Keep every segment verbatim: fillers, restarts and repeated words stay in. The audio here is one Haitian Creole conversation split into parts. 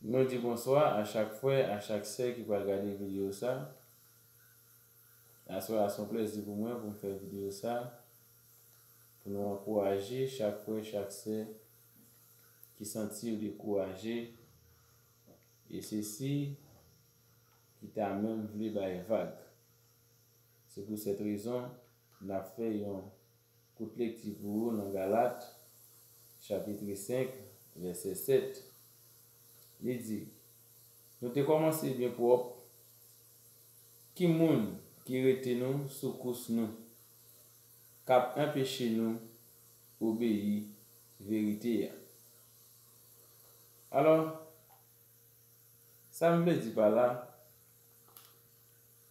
Nou di bonswa a chak frè, a chak sè ki pral gade videyo sa. Aswè a, se yon plèzi pou mwen pou m fè videyo sa, pou nou ankouraje chak frè, chak sè ki santi yo dekouraje, e sesi ki ta menm vle bay vag. Se pou sèt rezon, n ap fè yon kout lekti pou ou nan Galat, chapit senk, vèsè sèt. Li di, nou te kòmanse byen pwòp. Ki moun ki rete nou sou kous nou, k ap anpeche nou obeyi verite a? Alò, sa m vle di pa la,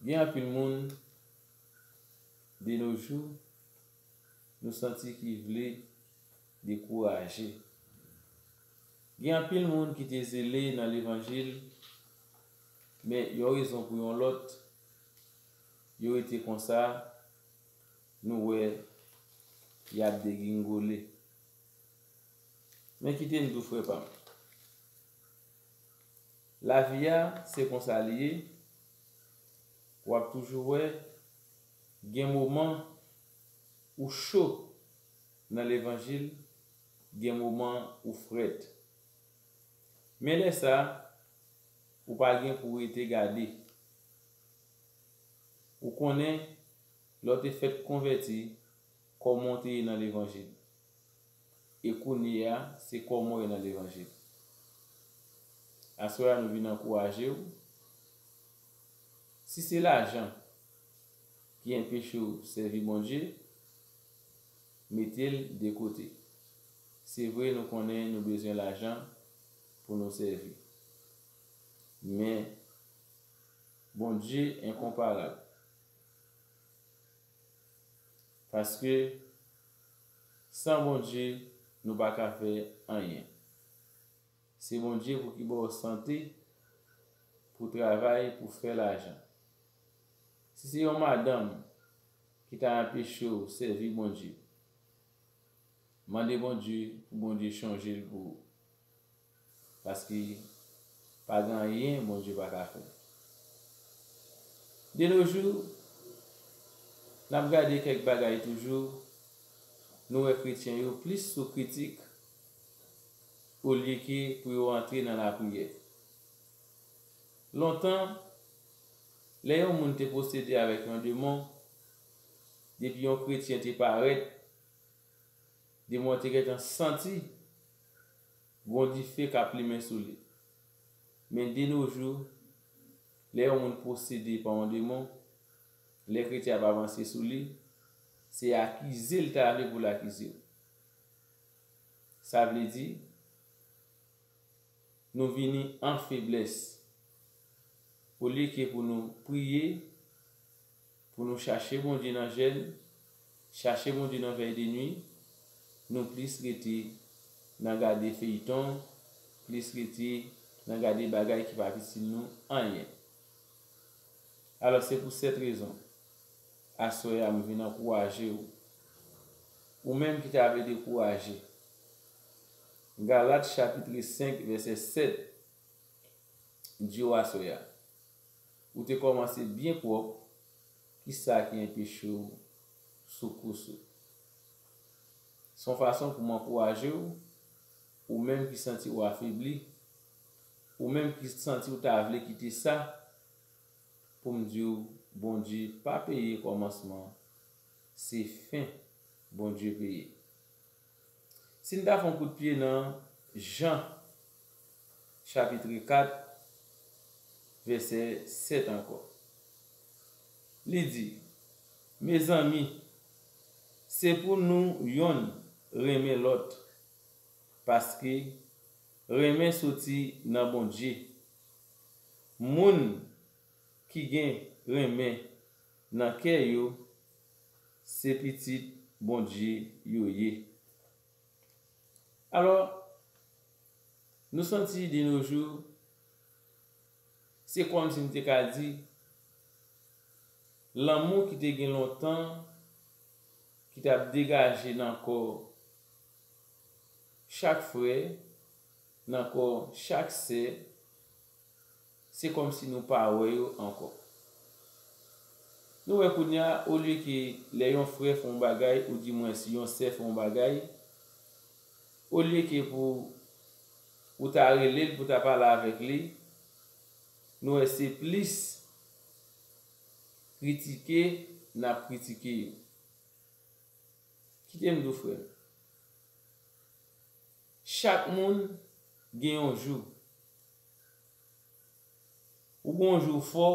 gen anpil moun de nos jours, nou santi ki vle dekouraje. Gen anpil moun ki te zele nan levanjil, men yon rezon pou yon lòt, yo rete konsa, nou wè y ap degringole. Men kite m di w, frè pa m, lavi a, se konsa li ye. W ap toujou wè, gen moman ou cho nan levanjil, gen moman ou frèt. Men lè sa, ou pa gen pou w rete gade. Ou konnen, lè w te fèk konvèti, kòman w te ye nan levanjil. E kounye a, se kòman w ye nan levanjil. Aswè a, nou vin ankouraje w. Si se lajan ki anpeche w sèvi Bondye, mete l de kote. Se vre, nou konnen nou bezwen lajan pou nou sèvi. Men, Bondye enkonparab. Paske san Bondye, nou pa ka fè anyen. Se Bondye pou ki ba w sante, pou travay, pou fè lajan. Si se yon madanm ki ta anpeche w sèvi Bondye, mande Bondye pou Bondye chanje l pou ou. Paske pa gen anyen Bondye pa ka fè. De nos jours, n ap gade kèk bagay toujou, nou wè kretyen yo plis sou kritik olye ke pou yo antre nan lapriyè. Lontan, lè yon moun te posede avèk yon demon, depi yon kretyen te parèt, demon an te gentan santi gon dife k ap limen sou li. Men de nos jours, lè yon moun posede pa yon demon, lè kretyen ap avanse sou li, se akize l ta vle pou l akize w. Sa vle di, nou vini an feblès. Olye ke pou nou priye, pou nou chache Bondye nan jèn, chache Bondye nan vèy de nwi, nou plis rete nan gade feyton, plis rete nan gade bagay ki pa itil nou anyen. Alò, se pou sèt rezon, aswè a, m vin ankouraje w. Ou menm ki ta vle dekouraje, Galat chapit senk, vèsè sèt, di w aswè a, ou te kòmanse byen pwòp, kisa ki anpeche w sou kous ou? Se yon fason pou m ankouraje w, ou menm ki santi w afebli, ou menm ki santi w ta vle kite sa, pou m di w, Bondye pa peye kòmansman, se fen Bondye peye. Si n ta fè yon kout pye nan Jan, chapit kat, vèsè sèt ankò. Li di, mezanmi, se pou nou yonn renmen lòt, paske renmen soti nan Bondye. Moun ki gen renmen nan kè yo, se pitit Bondye yo ye. Alò, nou santi de nos jours, se kòmsi m te ka di, lanmou ki te gen lontan, ki t ap degaje nan kò chak frè, nan kò chak sè, se kòmsi nou pa wè yo ankò. Nou wè kounye a, olye ke lè yon frè fè yon bagay, oudimwens yon sè fè yon bagay, olye ke pou ou ta rele l, pou ta pale avèk li, nou wè se plis kritike n ap kritike yo. Kite m di w, frè m, chak moun gen yon jou. Ou gen yon jou fò,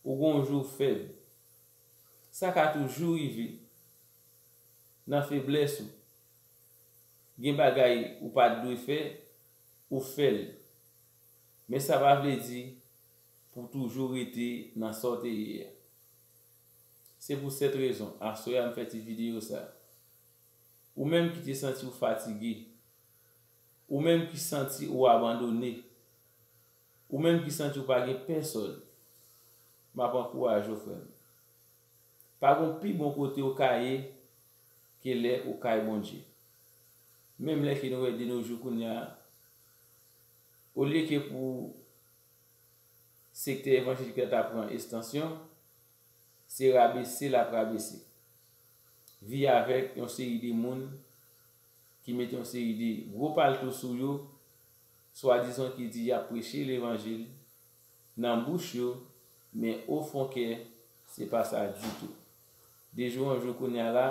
ou gen yon jou fèb. Sa ka toujou rive nan feblès ou. Gen bagay ou pa t dwe fè, ou fè l. Men sa pa vle di pou w toujou rete nan sa w te ye a. Se pou sèt rezon, aswè a m fè ti videyo sa. Ou menm ki te santi w fatige, ou menm ki santi ou abandone, ou menm ki santi w pa gen pèsòn, m ap ankouraje w, frè m. Pa gen pi bon kote w ka ye ke lè ou kay Bondye. Menm lè ke nou wè de nos jours kounye a, olye ke pou sektè evanjelik la ta pran estansyon, se rabese l ap rabese. Viv avèk yon seri de moun ki mete yon seri de gwo palto sou yo, swadizan ki di y ap preche levanjil nan bouch yo, men o fon kè, se pa sa ditou. De jou an jou kounye a la,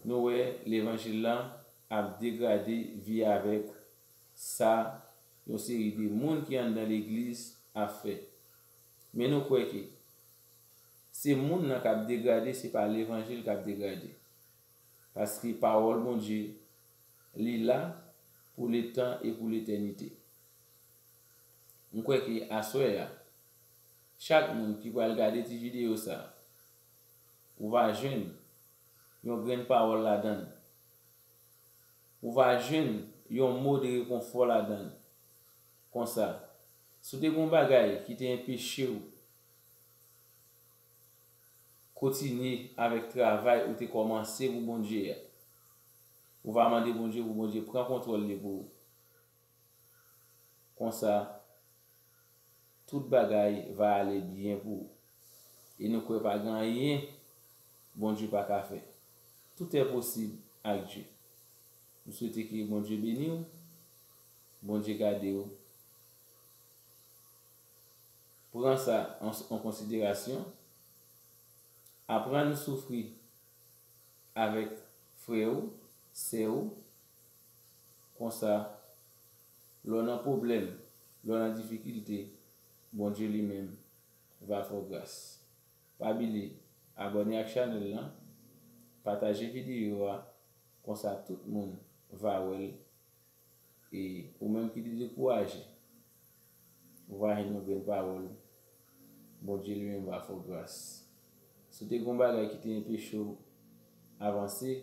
nou wè levanjil lan ap degrade, viv avèk sa yon seri de moun ki anndan legliz ap fè. Men nou kwè ke se moun nan k ap degrade, se pa levanjil k ap degrade. Paske pawòl Bondye, li la pou letan e pou letènite. M kwè ke aswè a, chak moun ki pral gade ti videyo sa, ou va jwenn yon grenn pawòl ladan l. Ou va jwenn yon mo de rekonfò ladan l. Konsa, si w te gen yon bagay ki te enpeche w kontinye avèk travay ou te kòmanse pou Bondye a, ou va mande Bondye pou Bondye pran kontwòl li pou ou. Konsa, tout bagay va ale byen pou ou. E nou kwè pa gen anyen Bondye pa ka fè. Tout est possible avec Dieu. M swete ke Bondye beni w, Bondye gade w. Pran sa an, an konsiderasyon. Aprann soufri avèk frè w, sè w. Konsa, lè w nan pwoblèm, lè w nan difikilte, Bondye li menm va fè w gras. Pa bliye abòne ak chanèl lan, pataje videyo a, konsa tout moun va wè l. E ou menm ki te dekouraje, ou va jwenn yon grenn pawòl, Bondye li menm va fè w gras. Si w te gen yon bagay ki te enpeche w avanse,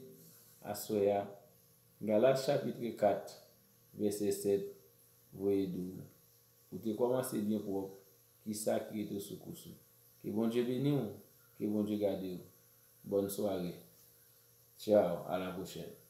aswè a, Galat chapit kat, vèsè sèt, voye di w, ou te kòmanse byen pwòp, kisa ki rete w sou kous ou? Ke Bondye beni w, ke Bondye gade w. Bòn sware. Tchao, à la prochaine.